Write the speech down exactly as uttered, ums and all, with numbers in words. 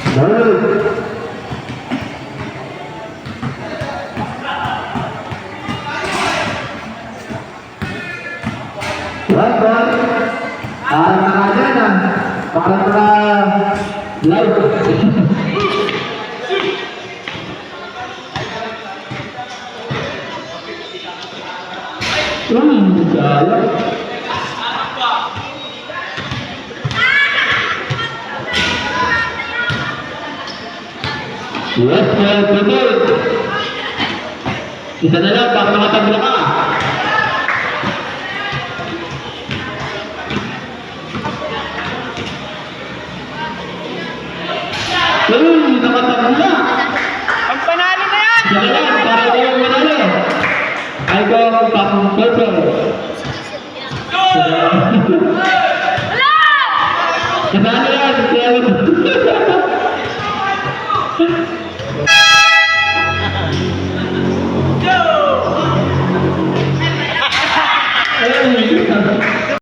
Balik. One ball. Parang nakadyan ah. Parang mga live. Uy, sayang. Yes, sir. Tuloy. Isa na lang, para makatagla ka. Uy, nakatagla. Ang panalo na yan! Isa na lang, para ikaw ang manalo. Ay, ikaw ang top scorer. Kasali yan, si Kuya Luz.